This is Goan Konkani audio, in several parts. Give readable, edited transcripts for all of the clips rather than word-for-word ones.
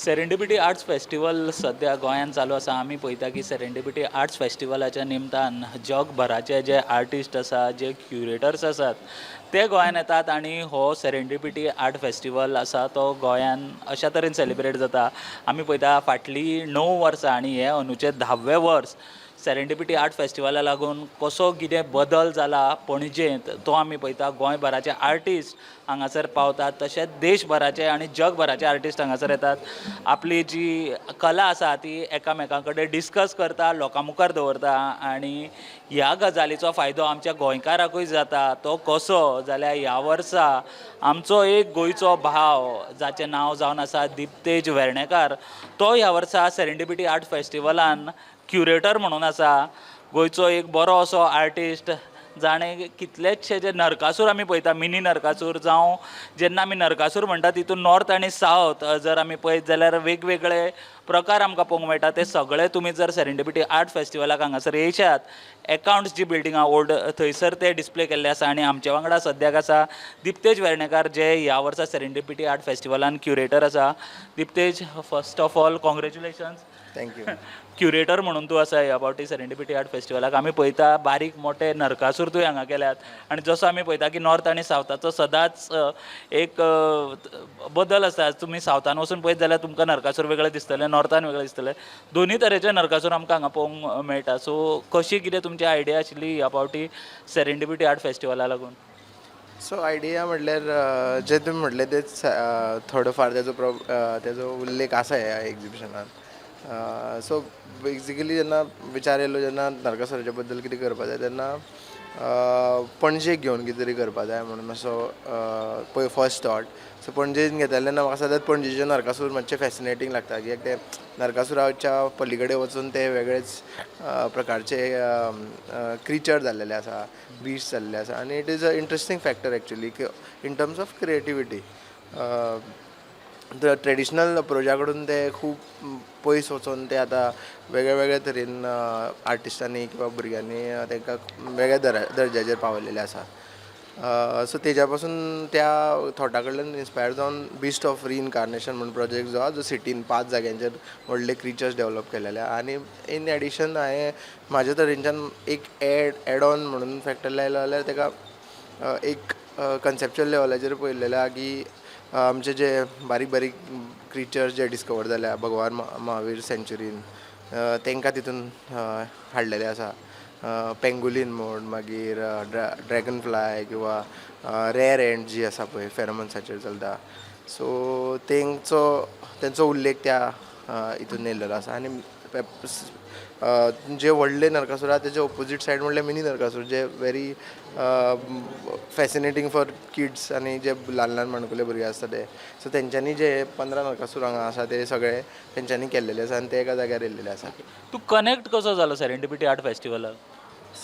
सेरेंडिपिटी आर्ट्स फेस्टिवल सद्या गोंयांत चालू आसा. आमी पळयता की सेरेंडिपिटी आर्ट्स फेस्टिवलाच्या निमतान जगभराचे जे आर्टिस्ट आसा, जे क्युरेटर्स आसात, ते गोंयांत येतात आनी हो सेरेंडिपिटी आर्ट फेस्टिवल आसा तो गोंयान अशा तरेन सेलिब्रेट जाता. आमी पळयता, फाटलीं 9 वर्सां आनी हें अंदूचें 10वें वर्स, सेरेंडिपिटी आर्ट फेस्टिवला लागून कसो कितें बदल जाला पणजेंत तो आमी पळयता. गोंयभराचे आर्टिस्ट हांगासर पावतात, तशेंच देशभराचे आनी जगभराचे आर्टिस्ट हांगासर येतात, आपली जी कला आसा ती एकामेकां कडेन डिस्कस करता, लोकां मुखार दवरता आनी ह्या गजालीचो फायदो आमच्या गोंयकाराकूय जाता. तो कसो जाल्यार ह्या वर्सा आमचो एक गोंयचो भाव, जाचें नांव जावन आसा दिप्तेज वेर्णेकार, तो ह्या वर्सा सेरेंडिपिटी आर्ट फेस्टिवलान क्युरेटर म्हणून आसा. गोंयचो एक बरो असो आर्टिस्ट, जाणें कितलेचशे जे नरकासूर आमी पळयता, मिनी नरकासूर जावं, जेन्ना आमी नरकासूर म्हणटा तितून नॉर्थ आनी सावथ जर आमी पळयत जाल्यार वेगवेगळे प्रकार आमकां पळोवंक मेळटा. ते सगळे तुमी जर सेरेंडिपिटी आर्ट फेस्टिवलाक हांगासर येयशात, एकावंट्स जी बिल्डींग आहा ओल्ड, थंयसर ते डिस्प्ले केल्ले आसा. आनी आमचे वांगडा सद्याक आसा दिप्तेज वेर्णेकार, जे ह्या वर्सा सेरेंडिपिटी आर्ट फेस्टिवलान क्युरेटर आसा. Diptej, first of all congratulations. Thank you. Curator म्हणून तूं आसा ह्या फावटी सेरेंडिपिटी आर्ट फेस्टिवलाक. आमी पळयता, बारीक मोठे नरकासूर तुवें हांगा केल्यात आनी जसो आमी पळयता की नॉर्थ आनी सावथाचो सदांच एक बदल आसता. तुमी सावथान वचून पळयत जाल्यार तुमकां नरकासूर वेगळे दिसतले, नॉर्थान वेगळे दिसतले. दोनूय तरेचे नरकासूर आमकां हांगा पळोवंक मेळटा. सो कशी कितें तुमची आयडिया आशिल्ली ह्या फावटी सेरेंडिपिटी आर्ट फेस्टिवला लागून? सो आयडिया म्हटल्यार जे तुमी म्हटलें तेच थोडो फार तेजो उल्लेख आसा ह्या एग्जिबिशनान. सो बेजिकली जेन्ना विचार येयलो, जेन्ना नरकासुराच्या बद्दल कितें करपा जाय, तेन्ना पणजेक घेवन कितें तरी करपा जाय म्हणून असो पळय फर्स्ट थॉट. सो पणजेन घेतलें तेन्ना म्हाका सदांच पणजेचे नरकासूर मातशे फॅसिनेटींग लागता, कित्याक ते नरकासुराच्या पलीकडे वचून ते वेगळेच प्रकारचे क्रिचर जाल्लेले आसा, बीस्ट जाल्ले आसा आनी it is a interesting factor actually in terms of creativity. Traditional अप्रोचा कडून ते खूब पयस वचोन ते आतां वेगळे वेगळे तरेन आर्टिस्टांनी किंवा भुरग्यांनी तांकां वेगळ्या दर्जाचेर पावयलेले आसा. सो तेज्या पासून, त्या थॉटा कडल्यान इन्स्पायर जावन बिस्ट ऑफ रिइनकार्नेशन म्हूण प्रोजेक्ट जो आहा, जो सिटीन पांच जाग्यांचेर व्हडले क्रिचर्स डेवलप केलेले आहा. आनी इन एडिशन हांवें म्हाज्या तरेनच्यान एक एड ऑन म्हणून फॅक्टर लायलो जाल्यार तेका एक कन्सेप्च्युअल लेवलाचेर पळयलेलें आहा की आमचे जे बारीक बारीक क्रिचर्स जे डिस्कवर जाल्या भगवान महावीर सँच्युरीन, तांकां तितून हाडलेले आसा, पेंगुलीन म्हूण, मागीर ड्रॅगन फ्लाय किंवा रेअर एंट जी आसा पळय, फेरोमन्साचेर चलता. सो तेंचो उल्लेख त्या हितून येयल्लेलो आसा. आनी जे व्हडले नरकासूर आहा तेजे ओपोजीट सायड म्हणल्यार मिनी नरकासूर, जे व्हेरी फॅसिनेटींग फॉर किड्स आनी जे ल्हान ल्हान माणकुले भुरगे आसता ते. सो तेंच्यांनी जे 15 नरकासूर हांगा आसा ते सगळे तेंच्यांनी केल्लेले आसा आनी ते एका जाग्यार येयल्लेले आसा. तूं कनेक्ट कसो जालो सेरेंडिपिटी आर्ट फेस्टिवलाक?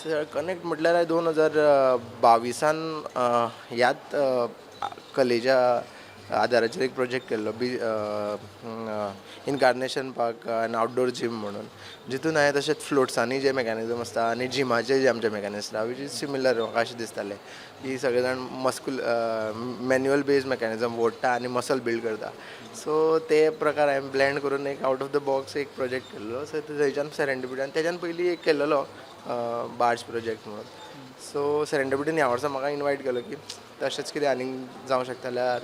सर, कनेक्ट म्हटल्यार हांवें 2022न ह्याच कलेच्या आदाराचेर एक प्रोजेक्ट केल्लो, बी इनकार्नेशन पार्क आनी आउटडोर जीम म्हणून, जितून हांवें तशेंच फ्लोट्सांनी जे मॅकॅनिजम आसता आनी जिमाचे जे आमचे मॅकॅनिजम आसता, which is similar. म्हाका अशें दिसतालें की सगळे जाण मस्कुल मॅन्युअल बेज्ड मॅकॅनिजम ओडटा आनी मसल बिल्ड करता. सो ते प्रकार हांवें ब्लेंड करून एक आवट ऑफ the box एक प्रोजेक्ट केल्लो. सो थंयच्यान सेरेंडिपिटी आनी तेज्यान पयलीं एक केल्लेलो बार्ज प्रोजेक्ट म्हणून. सो सेरेंडिपिटीन ह्या वर्सा म्हाका इनवायट केलो की तशेंच कितें आनीक जावंक शकता जाल्यार.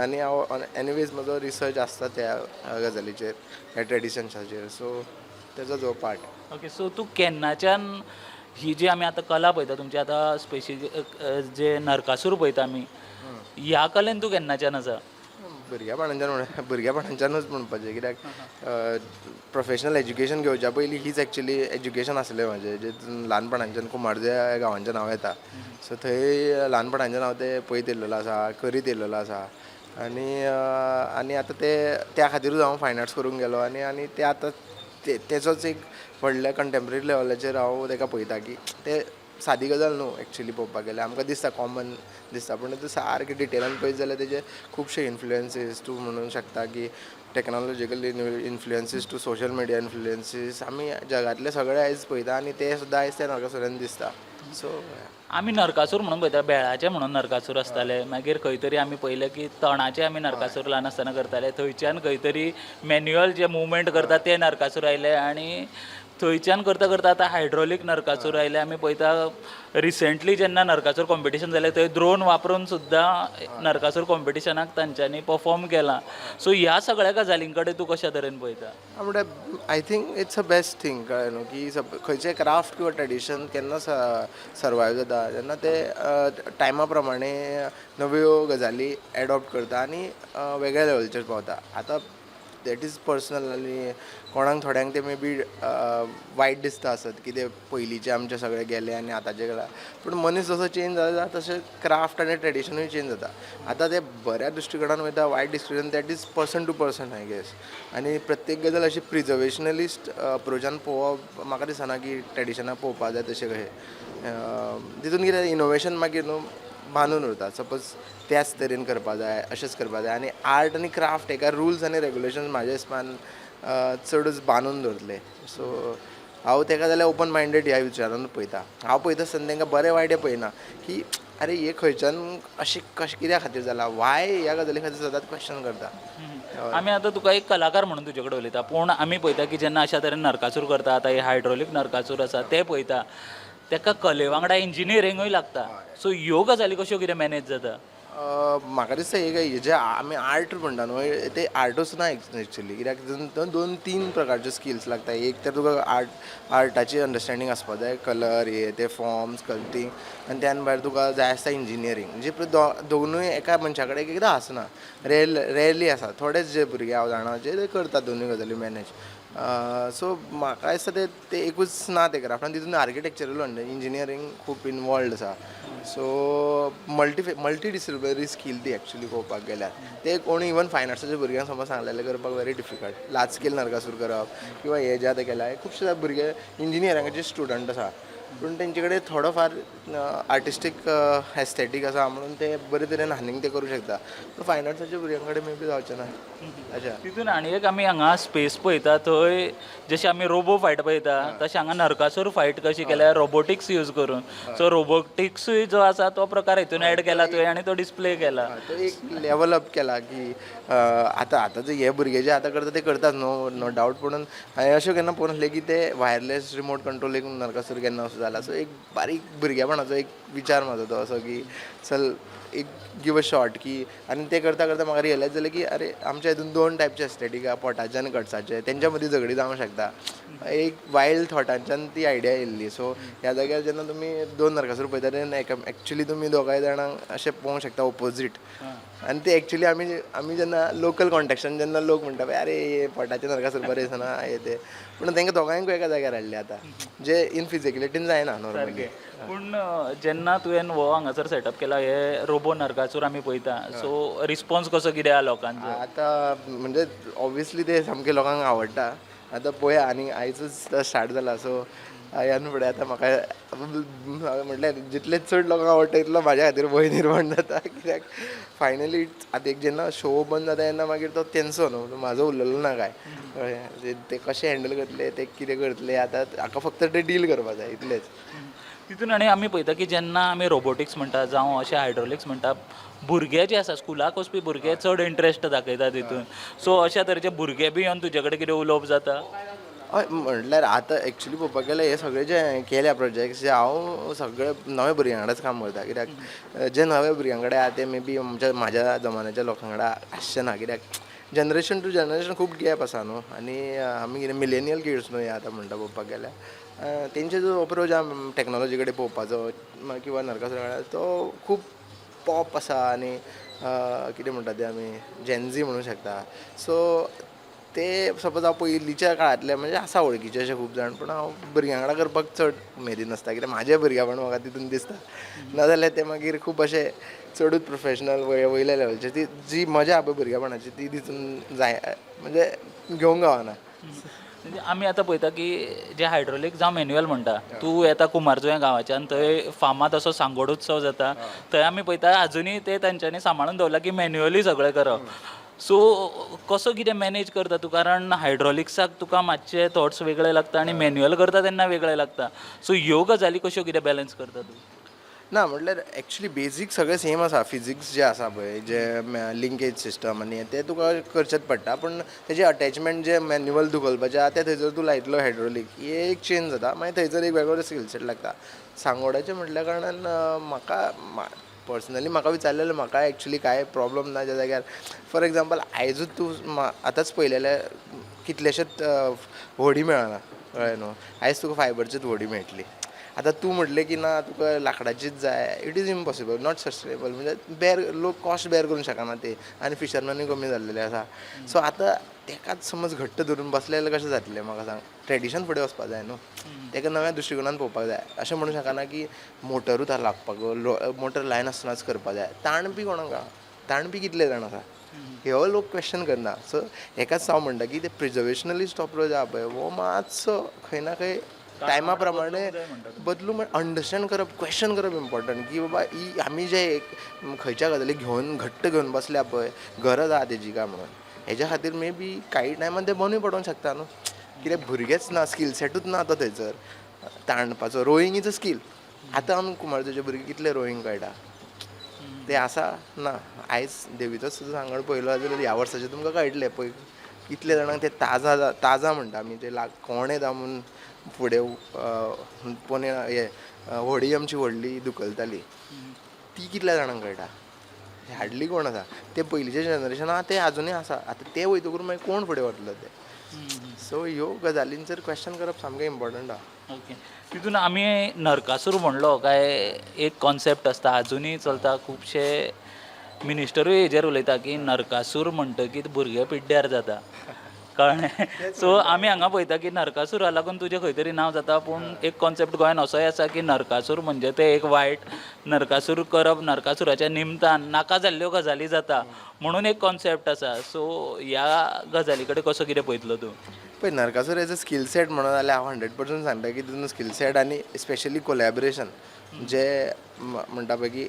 आनी हांव एनिवेज म्हजो रिसर्च आसता त्या गजालीचेर, ह्या ट्रेडिशन्साचेर, सो तेजोच हो पार्ट. ओके, सो तूं केन्नाच्यान ही जी आमी आतां कला पळयता तुमची, आतां स्पेसिफीक जे नरकासूर पळयता आमी, ह्या कलेन तूं केन्नाच्यान आसा? भुरग्यापणाच्यान भुरग्यापणाच्यानूच म्हणपाचें, कित्याक प्रोफेशनल एज्युकेशन घेवच्या पयलीं हीच एक्चुली एज्युकेशन आसलें म्हाजें. जे ल्हानपणाच्यान कुमारजुंव्या ह्या गांवांच्यान हांव येता, सो थंय ल्हानपणाच्यान हांव तें पळयत येयल्लेलो आसा, करीत येयल्लेलो आसा. आनी आतां ते त्या खातीरूच हांव फायन आर्ट्स करूंक गेलो. आनी ते आतां ते तेजोच एक व्हडल्या कंटेम्पररी लेवलाचेर हांव ताका पळयता की ते सादी गजाल न्हू एक्चुली. पळोवपाक गेल्यार आमकां दिसता, कॉमन दिसता, पूण तूं सारकें डिटेलान पळयत जाल्यार तेजे खुबशे इन्फ्लुएन्सीस तूं म्हणूंक शकता की technological influences to social media influences, आमी जगांतले सगळे आयज पळयता आनी ते सुद्दां आयज त्या नरकासुरान दिसता. सो आमी नरकासूर म्हणून पळयता, बेळाचे म्हणून नरकासूर आसताले. मागीर खंय तरी आमी पळयलें की तणाचे आमी नरकासूर ल्हान आसतना करताले. थंयच्यान खंय तरी मॅन्युअल जे मुवमेंट करता ते नरकासूर आयले आनी थंयच्यान करता करता आतां हायड्रोलीक नरकासूर आयले. आमी पळयता, रिसेंटली जेन्ना नरकासूर कॉम्पिटिशन जालें, थंय ड्रोन वापरून सुद्दां नरकासूर कॉम्पिटिशनाक तांच्यांनी पफॉर्म केलां. सो ह्या सगळ्या गजालीं कडेन तूं कशा तरेन पळयता? म्हळ्यार I think it's a best thing, कळ्ळें न्हू, की खंयचें क्राफ्ट किंवा ट्रेडिशन केन्ना सर्वायव जाता, जेन्ना ते टायमा प्रमाणे नव्यो गजाली एडॉप्ट करता आनी वेगळ्या लेवलचेर पावता. आतां that is personal आनी कोणाक थोड्यांक ते मे बी वायट दिसता आसत की ते पयलींचे आमचे सगळे गेले आनी आतांचे गेला. पूण मनीस जसो चेंज जाता तशें क्राफ्ट आनी ट्रेडिशनूय चेंज जाता. आतां ते बऱ्या दृश्टिकोणान वयता, वायट दृश्टिकोणान, that is person to person, I guess. आनी प्रत्येक गजाल अशी प्रिजर्वेशनलिस्ट अप्रोचान पळोवप म्हाका दिसना की ट्रेडिशनाक पळोवपाक जाय तशें कशें. तितून कितें, इनोवेशन मागीर न्हू बांदून उरता. सपोज त्याच तरेन करपा जाय, अशेंच करपा जाय आनी आर्ट आनी क्राफ्ट हेका रुल्स आनी रेगुलेशन्स म्हाज्या हिसपान चडूच बांदून दवरतले. सो हांव तेका जाल्यार ओपन मायंडेड ह्या विचारान पळयता. हांव पळयता आसतना तांकां बरें वायट हें पळयना की अरे, हे खंयच्यान अशें कशें कित्या खातीर जाला, वाय ह्या गजाली खातीर सदांच क्वेश्चन करता. आमी आतां तुका एक कलाकार म्हणून तुजे कडेन उलयता, पूण आमी पळयता की जेन्ना अशा तरेन नरकासूर करता, आतां हे हायड्रोलीक नरकासूर आसा ते पळयता, तेका कले वांगडा इंजिनियरिंगूय लागता. सो ह्यो गजाली कश्यो कितें मॅनेज जाता? म्हाका दिसता हे जे आमी आर्ट म्हणटा न्हू, ते आर्टूच ना एक्चुली, कित्याक तितून दोन तीन प्रकारचे स्किल्स लागता. एक तर तुका आर्टाची अंडरस्टँडींग आसपा जाय, कलर हे ते, फॉर्म्स, स्कल्पटींग, आनी त्यान भायर तुका जाय आसता इंजिनियरींग, म्हणजे दोनूय एका मनशा कडेन एक एकदां आसना, रेरली आसा. थोडेच जे भुरगे हांव जाणा जे ते करता दोनूय गजाली मॅनेज. सो म्हाका दिसता ते ते एकूच ना ते क्राफ्ट आनी तितून आर्किटेक्चरल इंजिनियरींग खूब इनवॉल्वड आसा. सो मल्टी डिसिप्लिनरी स्कील ती एक्चुली पळोवपाक गेल्यार. ते कोण इवन फायन आर्ट्साच्या भुरग्यांक समज सांगलें जाल्यार करपाक very difficult. Large scale Narakasur करप किंवा हे जे आतां केलां, खुबशे भुरगे इंजिनियरिंगाचे स्टुडंट आसा, पूण तेंचे कडेन थोडो फार आर्टिस्टीक एस्थेटीक आसा म्हणून ते बरे तरेन आनीक ते करूं शकता, पूण फायन आर्ट्साच्या भुरग्यां कडेन मे बी जावचें ना अशें. तितून आनी एक आमी हांगा स्पेस पळयता, थंय जशें आमी रोबो फायट पळयता तशें हांगा नरकासूर फायट कशी केल्या रोबोटिक्स यूज करून. सो रोबोटिक्सूय जो आसा तो प्रकार हितून एड केला तुवें आनी तो डिस्प्ले केला. तो एक लेवल अप केला की आतां आतां जे हे भुरगे जे आतां करता ते करतात, नो नो डावट, पूण हांवें अशें केन्ना पळोवंक नासलें की ते वायरलेस रिमोट कंट्रोल एक नरकासूर केन्ना असो जाला. सो एक बारीक भुरगेपणाचो एक विचार म्हाजो तो असो की चल एक गिव अ शॉट की. आनी ते करता करता म्हाका रियलायज जालें की अरे, आमच्या हितून दोन टायपचे एस्थेटीक आहा, पोटाचे आनी कट्साचे, तेंच्या मदीं झगडीं जावंक शकता. एक वायल्ड थॉटांच्यान ती आयडिया येयल्ली. सो ह्या जाग्यार जेन्ना तुमी दोन नरकासूर पळयता तेन्ना एक्चुली तुमी दोगांय जाणांक अशें पळोवंक शकता ओपोजीट. आनी ते एक्चुली आमी आमी जेन्ना लोकल कॉन्टेक्सान जेन्ना लोक म्हणटा पळय, अरे हे पोटाचे नरकासूर बरें दिसना हे ते, पूण तांकां दोगांयकूय एका जाग्यार हाडले आतां, जे इन फिजिबिलिटीन जायना नॉर्मली. पूण जेन्ना तुवें हो हांगासर सेटअप केला, हे रोबो नरकासूर आमी पळयता, सो रिस्पॉन्स कसो कितें आहा लोकांचो? आतां म्हणजे ऑब्वियसली ते सामके लोकांक आवडटा. आतां पळोवया, आनी आयजूच स्टार्ट जाला, सो ह्यान फुडें आतां म्हाका म्हटल्यार जितले चड लोकांक आवडटा तितलो म्हाज्या खातीर भंय निर्माण जाता, कित्याक फायनली आतां एक जेन्ना शो बंद जाता तेन्ना मागीर तो तेंचो न्हू, म्हाजो उरलेलो ना काय. कळ्ळें? ते कशें हँडल करतले, ते कितें करतले, आतां हाका फक्त ते डील करपा जाय इतलेंच. तितून आनी आमी पळयता की जेन्ना आमी रोबोटिक्स म्हणटा जावं अशें हायड्रोलिक्स म्हणटा, भुरगे जे आसा, स्कुलाक वचपी भुरगे चड इंट्रस्ट दाखयता तितून. सो अशा तरेचे भुरगे बी येवन तुजे कडेन कितें उलोवप जाता? हय, म्हटल्यार आतां एक्चुली पळोवपाक गेल्यार हे सगळे जे केल्या प्रोजेक्ट्स जे, हांव सगळे नवे भुरग्यां कडेच काम करता, कित्याक जे नवे भुरग्यां कडेन आहा ते मे बी आमच्या म्हाज्या जमान्याच्या लोकां कडेन आसचे ना, कित्याक जनरेशन टू जनरेशन खूब गॅप आसा न्हू. आनी आमी कितें मिलेनियल किड्स न्हू हे आतां म्हणटा पळोवपाक गेल्यार, तेंचे जो अप्रोच आहा टॅक्नोलॉजी कडेन पळोवपाचो किंवा नरकासूरा कडेन, तो खूब पॉप आसा. आनी कितें म्हणटा ते, आमी जेनझी म्हणूंक शकता. सो ते सपोज हांव पयलींच्या काळांतले, म्हणजे आसा वळखीचे अशे खूब जाण, पूण हांव भुरग्यां वांगडा करपाक चड उमेदीन आसता, कित्याक म्हाजे भुरगेपण म्हाका तितून दिसता. नाजाल्यार ते मागीर खूब अशे चडूच प्रोफेशनल वयल्या लेवलचे, ती जी मजा आहा पळय भुरगेपणाची ती तितून जाय म्हणजे घेवंक गावना. म्हणजे आमी आतां पळयता की जे हायड्रोलीक जावं मॅन्युअल म्हणटा, तूं येता कुमारजुंवें गांवाच्यान, थंय फामाद असो सांगोड उत्सव जाता. थंय आमी पळयता, आजुनूय ते तांच्यांनी सांबाळून दवरला की मॅन्युअली सगळें करप. सो कसो कितें मॅनेज करता तूं? कारण हायड्रोलिक्साक तुका मातशे थॉट्स वेगळे लागता आनी मॅन्युअल करता तेन्ना वेगळे लागता. सो ह्यो गजाली कश्यो कितें बॅलन्स करता तूं? ना, म्हटल्यार एक्चुली बेजीक सगळें सेम आसा. फिजिक्स जे आसा पळय, जे लिंकेज सिस्टम आनी ते तुका करचेच पडटा, पूण तेजे अटॅचमेंट जे मॅन्युअल धुकलपाचें आहा ते थंयसर तूं लायतलो हायड्रोलीक, ही एक चेंज जाता. मागीर थंयसर एक वेगळो स्कील सेट लागता. सांगोडाचें म्हटल्या कारणान म्हाका पर्सनली म्हाका विचारलें जाल्यार म्हाका एक्चुली कांय प्रोब्लम ना. ज्या जाग्यार फॉर एग्जाम्पल आयजूच तूं आतांच पळयलें जाल्यार कितलेशेच व्हडीं मेळना, कळ्ळें न्हू? आयज तुका फायबरचीच व्हडीं मेळटली. आतां तूं म्हटलें की ना, तुका लांकडाचीच जाय, it is impossible, not sustainable. म्हणजे बेर लोक कॉस्ट बेर करूंक शकना ते आनी फिशरमॅनूय कमी जाल्लेले आसा. सो आतां तेकाच समज घट्ट धरून बसले जाल्यार कशें जातलें म्हाका सांग? ट्रेडिशन फुडें वचपा जाय न्हू, तेका नव्या दृश्टिकोनान पळोवपाक जाय. अशें म्हणूंक शकना की मोटरूच आहा लागपाक, मोटर लायनासतनाच करपा जाय. ताणपी कोणाक आहा, ताणपी कितले जाण आसा, ह्यो लोक क्वेश्चन करना. सो हेकाच हांव म्हणटा की ते प्रिजर्वेशनलिस्ट अप्रोच आहा पळय, हो मातसो खंय ना खंय टायमा प्रमाणे बदलू. अंडरस्टँड करप, क्वेश्चन करप इम्पॉर्टंट की बाबा ही आमी जे एक खंयच्या गजाली घेवन घट्ट घेवन बसल्या पळय, गरज आहा तेजी काय म्हणून. हेज्या खातीर मे बी कांय टायमान ते बंदूय पडोंक शकता न्हू, कित्याक भुरगेच ना, स्कील सेटूच ना आतां थंयसर ताणपाचो. Roing is a skill. आतां आमी कुमारजुंवेचे भुरगे कितले रोईंग कळटा ते आसा ना. आयज देवीचो सुद्दां सांगड पळयलो जाल्यार ह्या वर्साचें तुमकां कळटलें पळय कितले जाणांक ते ताजा ताजा म्हणटा आमी, ते लाग कोणे दामून फुडें पोने हे व्हडी आमची व्हडली धुकलताली ती कितल्या जाणांक कळटा? हाडली कोण आसा ते पयलींचे जनरेशन आहा ते आजुनूय आसा. आतां ते वयतकूर मागीर कोण फुडें वतलो ते? सो ह्यो गजालींचेर क्वेश्चन करप सामकें इम्पॉर्टंट आहा. ओके, तितून आमी नरकासूर म्हणलो काय एक कॉन्सेप्ट आसता, आजुनूय चलता. खुबशे मिनिस्टरूय हेजेर उलयता की नरकासूर म्हणटकीत भुरगे पिड्ड्यार जाता, कळ्ळें? सो आमी हांगा पळयता की नरकासुरा लागून तुजें खंय तरी नांव जाता, पूण एक कॉन्सेप्ट गोंयान असोय आसा की नरकासूर म्हणजे ते एक वायट, नरकासूर करप, नरकासुराच्या निमतान नाका जाल्ल्यो गजाली जाता म्हणून एक कॉन्सेप्ट आसा. सो ह्या गजाली कडेन कसो कितें पळयतलो तूं? पळय, Narakasura as a skill set म्हणून जाल्यार हांव 100% सांगता की तितून स्कील सेट आनी स्पेशली कोलॅबरेशन जे म्हणटा पळय की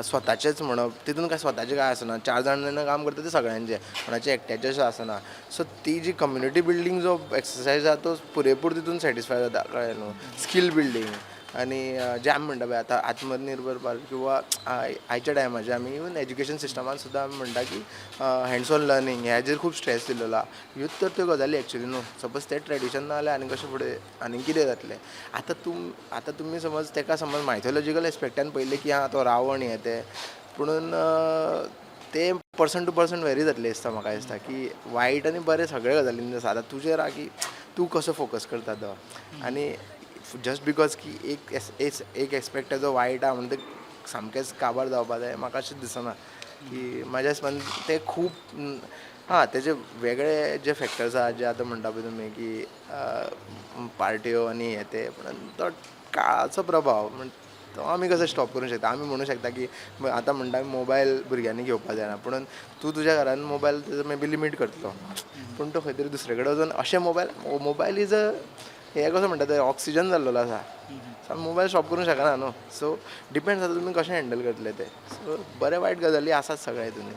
स्वताचेच म्हणप, तितून काय स्वताचें काय आसना. चार जाण जेन्ना काम करता ते सगळ्यांचें, कोणाचें एकट्याचें अशें आसना. सो ती जी कम्युनिटी बिल्डींग जो एक्सरसायज आहा तो पुरेपूर तितून सॅटिस्फाय जाता, कळ्ळें न्हू? स्कील बिल्डींग आनी जें आमी म्हणटा पळय आतां आत्मनिर्भर भारत किंवा आयच्या टायमाचेर आमी इवन एज्युकेशन सिस्टमान सुद्दां आमी म्हणटा की हँड्स ऑन लर्नींग ह्याजेर खूब स्ट्रेस दिलेलो आहा. ह्योच तर त्यो गजाली एक्चुली न्हू. सपोज तें ट्रेडिशन ना जाल्यार आनी कशें फुडें आनी कितें जातलें? आतां तुमी समज तेका समज मायथोलॉजिकल एस्पेक्टान पळयलें की आं तो रावण हें तें, पुणून तें पर्सन टू पर्सन वेरी जातलें दिसता म्हाका. दिसता की वायट आनी बरें सगळे गजालींनी आसा. आतां तुजेर आहा की तूं कसो फोकस करता तो. आनी जस्ट because की एक एस्पेक्ट तेजो वायट आहा म्हणून ते सामकेंच काबार जावपा जाय, म्हाका अशें दिसना की म्हाज्या हिसपान ते खूब आं तेजे वेगळे जे फॅक्टर्स आहा, जे आतां म्हणटा पळय तुमी की पार्ट्यो आनी हे ते, पूण तो काळाचो प्रभाव म्हण तो आमी कसो स्टॉप करूंक शकता? आमी म्हणूंक शकता की आतां म्हणटा आमी मोबायल भुरग्यांनी घेवपा जायना, पुणून तूं तुज्या घरान मोबायल तेजो मे बी लिमीट करतलो, पूण तो खंय तरी दुसरे कडेन वचून अशें मोबायल, मोबायल is a हें कसो म्हणटा ते ऑक्सिजन जाल्लेलो आसा. सो आमी मोबायल स्टॉप करूंक शकना न्हू. सो डिपेंड्स आतां तुमी कशें हँडल करतले ते. सो बरें वायट गजाली आसात सगळ्या हितून.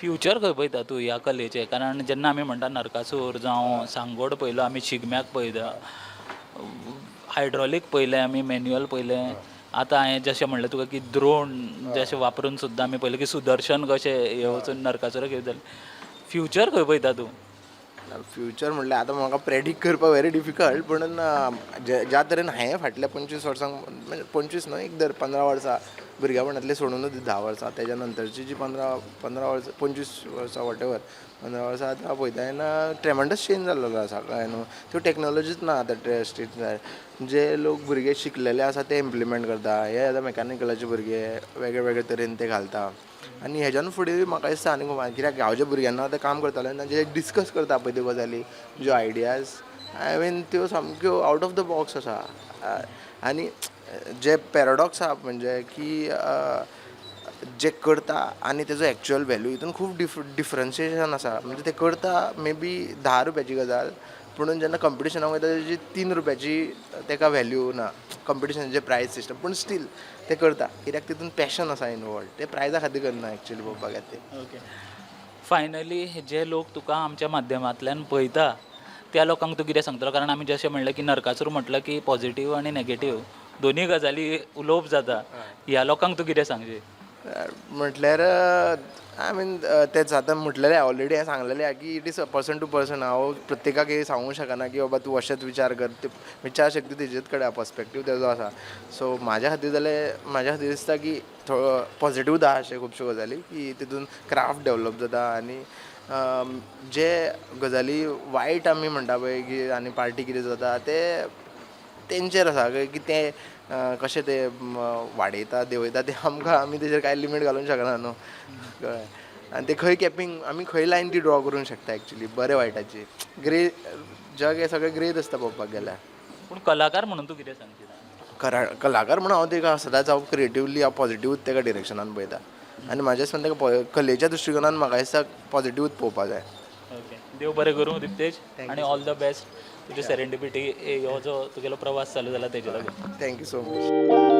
फ्युचर खंय पळयता तूं ह्या कलेचें? कारण जेन्ना आमी म्हणटा नरकासूर जावं सांगोड पळयलो आमी, शिगम्याक पळयता, हायड्रोलीक पळयलें आमी, मॅन्युअल पळयलें, आतां हांवें जशें म्हणलें तुका की द्रोण जशें वापरून सुद्दां आमी पळयलें की सुदर्शन कशें हें वचून नरकासुराक हें जालें. फ्युचर खंय पळयता तूं? फ्युचर म्हणल्यार आतां म्हाका प्रेडिक्ट करपाक वेरी डिफिकल्ट, पूण ज्या तरेन हांवें फाटल्या 25 वर्सांक, म्हणजे 25 न्हय, एक धर 15 वर्सां भुरग्यापणांतलीं सोडुनूच दी 10 वर्सां, तेज्या नंतरची जी 15 वर्सां, 25 वर्सां, what ever, 15 वर्सां आतां पळयता तेन्ना ट्रेमंडस चेंज जाल्लो आसा, कळ्ळें न्हू? त्यो टॅक्नोलॉजीच ना आतां स्ट्रीट. जे लोक भुरगे शिकलेले आसा ते इम्प्लिमेंट करता. हे आतां मॅकॅनिकलाचे भुरगे वेगळे वेगळे तरेन ते घालता आनी हेज्यान फुडें म्हाका दिसता आनी कित्याक गांवच्या भुरग्यांना आतां काम करताले तेन्ना जे डिस्कस करता पळय त्यो गजाली, ज्यो आयडियाज, I mean, त्यो सामक्यो आवट ऑफ the box आसा. आनी जे पॅराडॉक्स आहा म्हणजे की जे करता आनी तेजो एक्चुअल वेल्यू हितून खूब डिफरन्सिएशन आसा. म्हणजे ते करता मे बी 10 रुपयाची गजाल, पुणून जेन्ना कंपिटिशनाक वयता तेजी 3 रुपयाची तेका व्हॅल्यू ना कंपिटिशनाचे प्रायज सिस्टम. पूण स्टील ते करता कित्याक तितून पॅशन आसा इनवॉल्व. ते प्रायजा खातीर करना एक्चुअली पळोवपाक गेल्यार ते. ओके. फायनली जे लोक तुका आमच्या माध्यमांतल्यान पळयता त्या लोकांक तूं कितें सांगतलो? कारण आमी जशें म्हणलें की नरकासूर म्हटलं की पॉझिटीव आनी नेगेटीव दोनूय गजाली उलोवप जाता. ह्या लोकांक तूं कितें सांगशी? म्हटल्यार, I mean, तेंच आतां म्हटलेलें ऑलरेडी, हांवें सांगलेलें आहा की it is a person to person. हांव प्रत्येकाक हें सांगूंक शकना की बाबा तूं अशेंच विचार कर. ते विचार शक्ती तेजेच कडेन आहा, पर्सपेक्टीव तेजो आसा. सो म्हाज्या खातीर जाल्यार, म्हाज्या खातीर दिसता की थोडो पॉझिटीव आहा अशें खुबश्यो गजाली की तितून क्राफ्ट डेवलप जाता आनी जे गजाली वायट आमी म्हणटा पळय की आनी पार्टी कितें जाता, ते तेंचेर आसा की ते कशें ते वाडयता, देंवयता ते. आमकां आमी तेजेर कांय लिमीट घालूंक शकना न्हू, कळ्ळें? आनी ते खंय कॅपींग, आमी खंय लायन ती ड्रॉ करूंक शकता एक्चुली बरें वायटाची? ग्रे जग हें सगळें ग्रेच आसता पळोवपाक गेल्यार. पूण कलाकार म्हणून तूं कितें सांगशी? कलाकार म्हणून हांव तेका सदांच हांव क्रिएटिवली, हांव पॉझिटिवूच तेका डिरेक्शनान पळयता आनी म्हाज्या दिसता तेका कलेच्या दृश्टिकोनान म्हाका दिसता पॉझिटिवूच पळोवपा जाय. ओके, देव बरें करूं दिप्तेज आनी ऑल the best तुजे सेरेंडिपिटी हो जो तुगेलो प्रवास चालू जाला तेजे लागून. Thank you so much.